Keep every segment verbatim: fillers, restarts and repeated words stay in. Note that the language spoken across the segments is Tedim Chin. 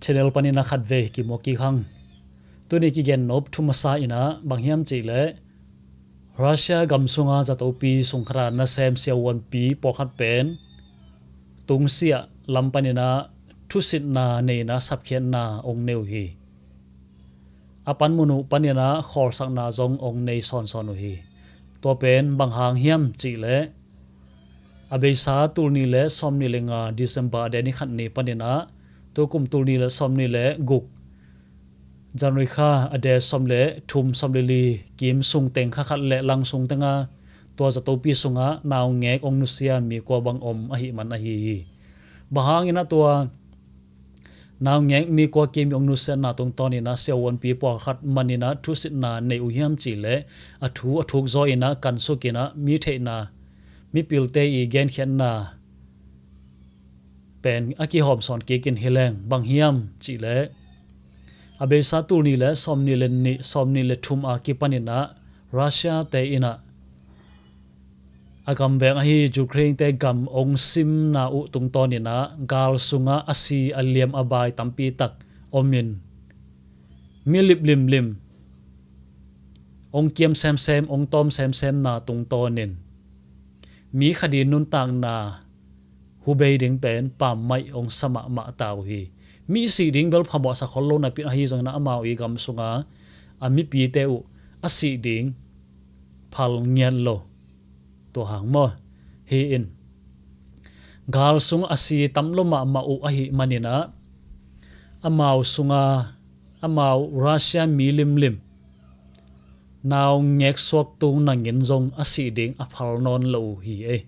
channel panin a khat vei kimu kik hang. Tuni kigen nop thu masa in ah bang hiam cih leh Russia gam sunga zatopi sung khat a nasem siavuanpi pawlkhat pen tungsiah lam panin ah thusitna nei in ah sapkhiatna ong nei uh hi. A panmun uh panin ah khawlsakna zong ong nei sawnsawn uh hi. Tua pen bang hang hiam cih leh a beisa tul nih le sawmnih le nga December a deni khat ni panin ah tukum tul nih le sawmnih le guk January kha a de sawm le thum, sawm le li kim sung teng, kha khat le lang sung tenga tua zatopi sungah naungek ong nusia mi kua bang om ahih man ahi hi. Bang hangin ah tua naungek mi kua kim ong nusiatna tungtawn in ah siavuanpi pawlkhat man in ah thusitna nei uh hiam cih leh a thu a thuk zaw in ah kansuk in ah mi theihna, mipilte i genkhiatna pen a kihawm sawn kik in hi leng bang hiam cih leh a beisa tul nih le sawmnih le nih, sawmnih le thum a kipan in ah Russia te in ah a gamveng ahi Ukraine te gam ong simna uh tungtawn in ah gal sungah a si a liam a bai tampi tak om in mi lip limlim ong kiam semsem, ong tawm semsemna tungtawn in mi khat i nuntakna hubei ding pen pammaih ong sa mahmah ta uh hi. Mi sih ding bel phamawh sa khol lo napi in ahi zongin ah amau i gam sunga a mipite uh a sih ding phal ngiat lo. Tua hang maw? Hi in gal sung a si tam lo mahmah uh ahih manin ah amau sunga amau Russia mi limlim naungek suak tung nangin zong a sih ding a phal nawn lo uh hi ei.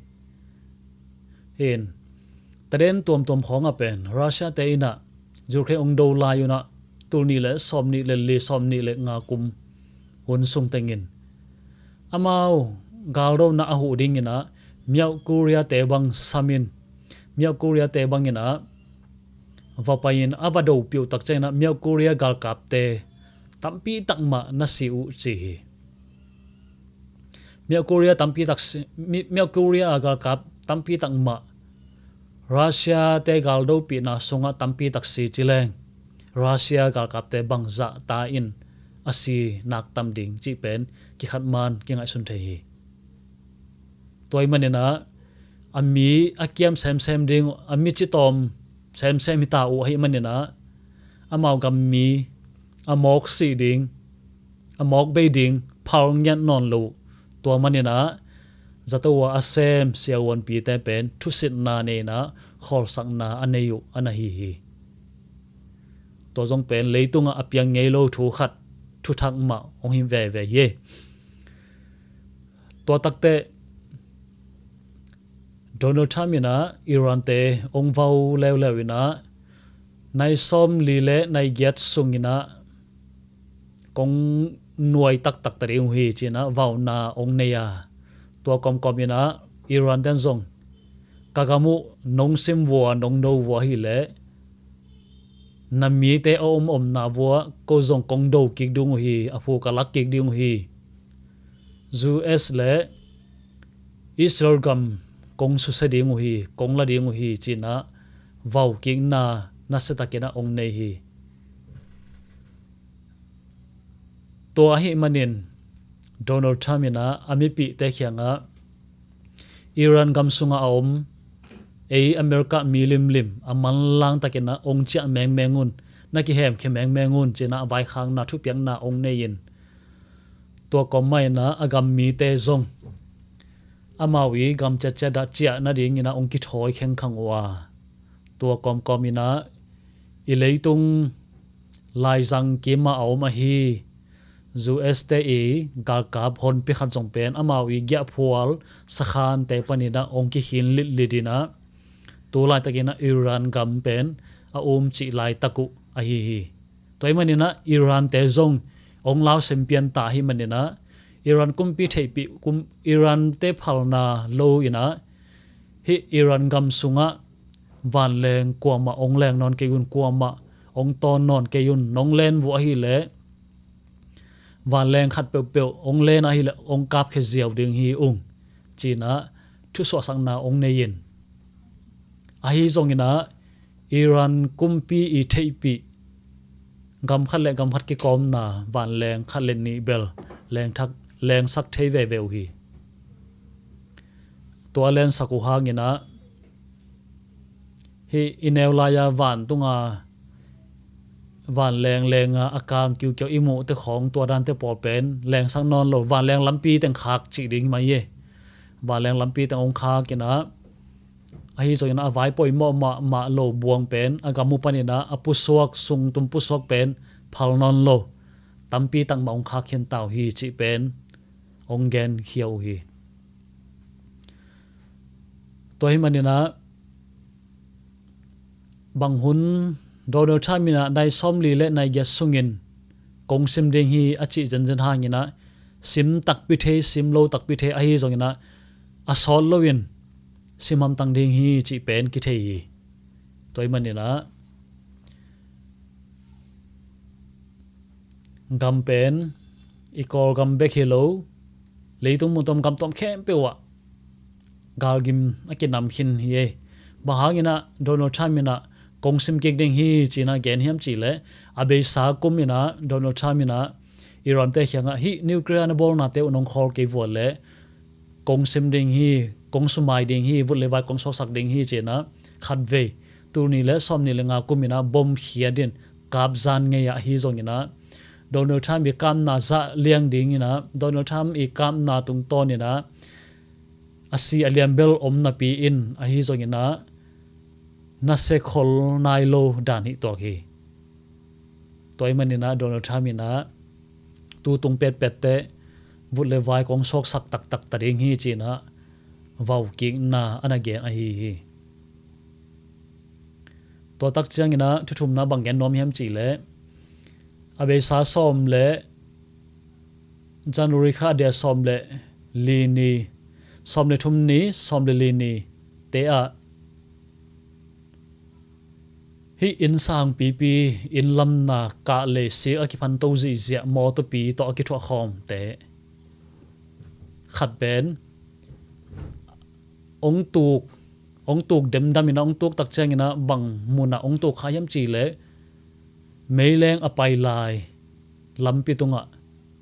Hi in taden tuamtuam khawng a pen Russia te in ah Ukraine ong do lai un ah tul nih le sawmnih le li, sawmnih le nga kum hun sung tengin amau galdona a huh dingin ah Myauk Korea te bang samin, Myauk Korea te bangin ah va pai in a va do piuh tak ciangin ah Myauk Korea galkapte tampi tak mah na si uh ci hi. Myauk Korea tampi tak si, Myauk Korea a galkap tampi tak mah Russia te galdopihna sungah tampi tak si ci leng Russia galkapte bangzah ta in a si nak tam ding cih pen kikhat man kingaihsun thei hi. Tua ahih manin ah a mi a kiam semsem ding, a mi citawm semsem hi ta uh ahih manin ah amau gam mi a mawk sih ding, a mawk bei ding phal ngiat nawn lo uh. Tua manin ah zato a a sem siavuanpite pen thusitna nei in ah khawlsakna a nei uh a na hi hi. Tua zong pen leitungah a piang ngei lo thu khat, thuthak mah ong hi veve hi. Tua takteh Donald Trump in ah Iran te ong vau leuleu in ah nai sawmli le nai giat sung in ah kong nuai taktak ta ding uh hi ci in ah vauna ong nei a, tua kawmkawm in ah Iran ten zong ka gam uh nong sim vua nong no vua hi leh na mite a om omna vua ko zong kong do kik ding uh hi, a phu ka lak kik ding uh hi. U S le Israel gam kong susia ding uh hi, kong la ding uh hi ci in ah vau kikna nasia takin ah ong nei hi. Tua ahih manin Donald Trump in ah a mipihte kiangah Iran gam sungah a om ei America mi limlim a manlang takin ah ong ciah mengmeng un, na kihemkhia mengmeng un ci in ah vaikhakna thupiakna ong nei in tua kawm mah in ah a gam mite zong amau i gam ciatciat ah ciah nadingin ah ong kithawi khengkhang uh a, tua kawmkawm in ah i leitung laizang kim ah a om ahi U S te i galkap honpi khat zong pen amau i giahphual sakhante panin ah ong kikhin litlit in ah tu laitakin ah Iran gam pen a um cih laitak uh ahi hi. Tua ahih manin ah Iran te zong ong lau sempian ta ahih manin ah Iran kumpi theihpih, kum, Iran te phalna lo in ah hih Iran gam sungah vanleng kuamah ong leng nawn kei un, kuamah ong tawn nawn kei un, nong len vua ahi leh vanleng khat peuhpeuh ong len ahi leh ong kapkhia ziau ding hi ung ci in ah thusuahsakna ong nei in ahi zongin ah Iran kumpi i theihpih gam khat le gam khat kikawmna vanleng khat le nih bel lengsak thei veve uh hi. Tua lensak uh hangin ah hih i neu lai-a vantunga vanleng lenga a kang kiukiau i muhte khawng tua dante pawl pen lengsak nawn lo, vanleng lampi teng khak cih ding mah hi. Vanleng lampi teng hong khak in ah, ahi zongin ah a vai poimawh mahmah lo buang pen a gam uh panin ah a pusuak, sungtum pusuak pen phal nawn lo, tampi tak mah hong khak khin ta uh hi cih pen hong genkhia uh hi. Tua hih manin ah bang hun Donald Trump in ah nai sawmli le nai giat sungin kong sim ding hi a cih zenzen hangin ah sim takpi thei, sim lo takpi thei, ahi zongin ah a sawt loin sim hamtang ding hi cih pen kithei hi. Tua hih manin ah gam pen i Kawlgam bek hi lo, leitung mun tuam gam tuam khempeuh ah galgim a kinam khin hi ei. Bang hangin ah Donald Trump in ah kong sim kik ding hi ci-in ah gen hiam cih leh, a beisa kum in ah Donald Trump in ah Iran-te kiangah hih nuclear na bawlnate uh nong khawl kei vua leh kong sim ding hi, kong sumai ding hi, vut le vai kong suaksak ding hi ci-in ah khatvei, tul nih le sawmnih le nga kum in ah bom khiat in kapzan ngei ah, ahi zongin ah Donald Trump i kapna zah liang dingin ah, Donald Trump i kapna tungtawn in ah a si a liam bel om napi in, ahi zongin ah nasia khol nai lo dan hi tuak hi. Tua hih manin ah Donald Trump in ah tu tung petpet teh vut le vai kong suaksak taktak ta ding hi ci-in ah vaukikna a na gen ahi hi. Tua tak ciangin ah thu thumna bang gen nuam hiam cih leh, a beisa sawm le, January kha a dia sawm le li ni, sawm le thum ni, sawm le li ni te ah hih inn sang pipi, inn lamna, kah le sik a kiphanto zihziah mawtawpi tawh a kithuah khawmte khat pen hong tuk, hong tuk demdam in ah, hong tuk tak ciangin ah bang mun ah hong tuk kha hiam cih leh, meileng a pai lai lampi tungah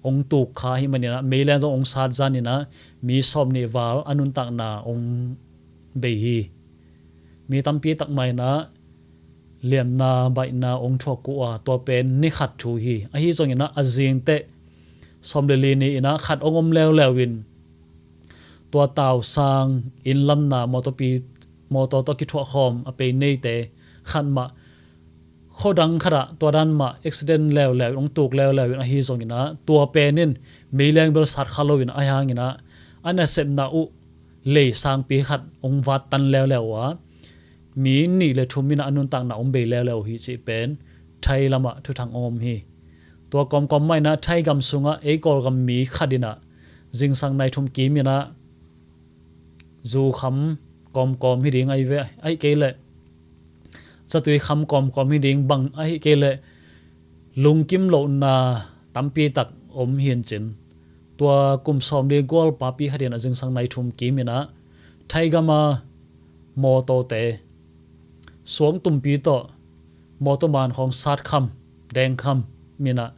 hong tuk kha hih manin ah meileng zong hong sat zan in ah mi sawmnih val a nuntakna hong bei hi. Mi tampi tak mah in ah liamna baihna hong thuak uh a, tua pen ni khat thu hi. Ahi zongin ah a zing teh sawm le li ni in ah khat hong om leuleu in, tua tau sang inn lamna mawtawpi, mawtaw tawh kithuah khawm a pei neite khat mah khuadang khat ah tua dan mah accident leuleu in, hong tuk leuleu in, ahi zongin ah tua pen in meileng bel sat kha lo in, ahi hangin ah a nasepna uh lei sangpi khat hong vat tan leuleu a, mi nih le thum in ah a nuntakna hong bei leuleu hi cih pen Thai lamah thuthang hong om hi. Tua kawmkawm mah in ah Thai gam sungah ei Kawlgam mi khat in ah zingsang nai thum kim in ah zu kham kawmkawm hi ding ahi ve, ahih kei leh zatui kham kawmkawm hi ding, bang ahih kei leh lungkim lohna tampi tak om hi in cin, tua kum sawmli gual papi khat in ah zingsang nai thum kim in ah Thai gam a mawtawte suang tumpi tawh mawtaw man khawng sat kham, deng kham in ah,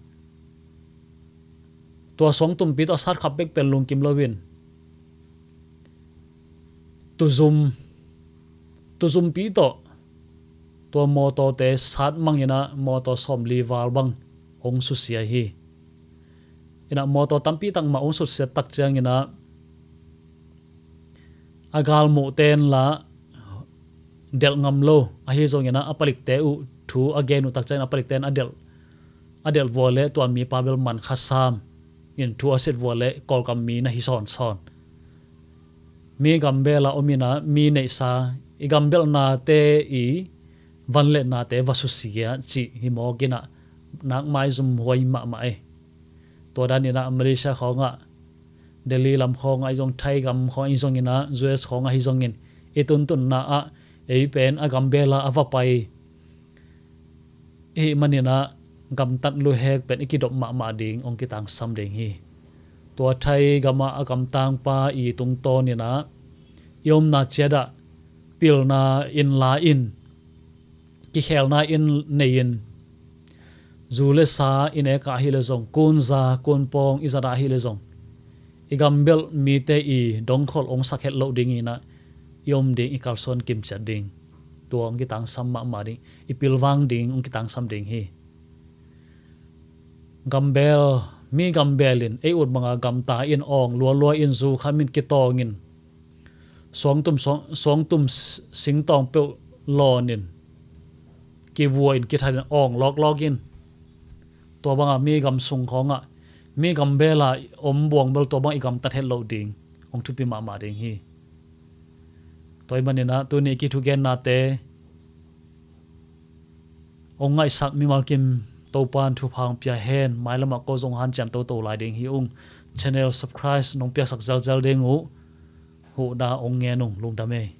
tua suang tumpi tawh sat kham pek pen lungkim lo in, tuzum, tuzumpi tawh tua mawtawte sat mang in ah mawtaw sawmli val bang hong susia hi. In ah mawtaw tampi tak mah hong susia tak ciangin ah a galmuhte in lah delh ngam lo, ahi zongin ah a palikte uh thu a gen uh tak ciangin a palikte in a delh, a delh vua leh tua mipa bel man kha sam in thu a sit vua leh Kawlgam mi na hi sawnsawn. Mi gambel ah om in ah mi neihsa, i gambelhnate, i vanlehnate va susia cih hi mawk in ah nak maizum huai mahmah ei. Tua dan in ah Malaysia khawngah, Delhi lam khawngah ahi zong, Thai gam khawngah ahi zongin ah, U S khawngah ahi zongin i tuntunna ah ei pen a gambel ah a va pai i hih manin ah gamtat luhek pen i kidop mahmah ding hong kitangsam ding hi. Tua Thai gam ah a gamtangpa i tungtawn in ah i omna ciat ah pilna in la in, kikhelna in nei in, zu le sa i nek ah hi le zong, kunza kunpawng i zat ah hi le zong, i gambelh mite i dongkholh hong sak het loh ding in ah i om ding, i kalsuan kimciat ding. Tua hong kitangsam mahmah ding, i pilvang ding hong kitangsam ding hi. Gambel, mi gambel in ei ut banga gamta in, awng lualua in, zu kham in, kitawng in, suangtum, suang, suangtum singtawng peuh lawn in, kivua in, kithat in, awng lawklawk in, tua banga mi gam sung khawngah, mi gambel a om buang bel tua bang i gamtat het loh ding hong thupi mahmah ding hi. Tua ahih manin ah tuni kithugennate hong ngaihsak mimal kim Topa'n thupha hong pia hen. Mailamah ko zong hanciam toto lai ding hi ung. Channel subscribe nong piaksak zelzel ding uh. Huhna hong ngen ung. Lungdam ei.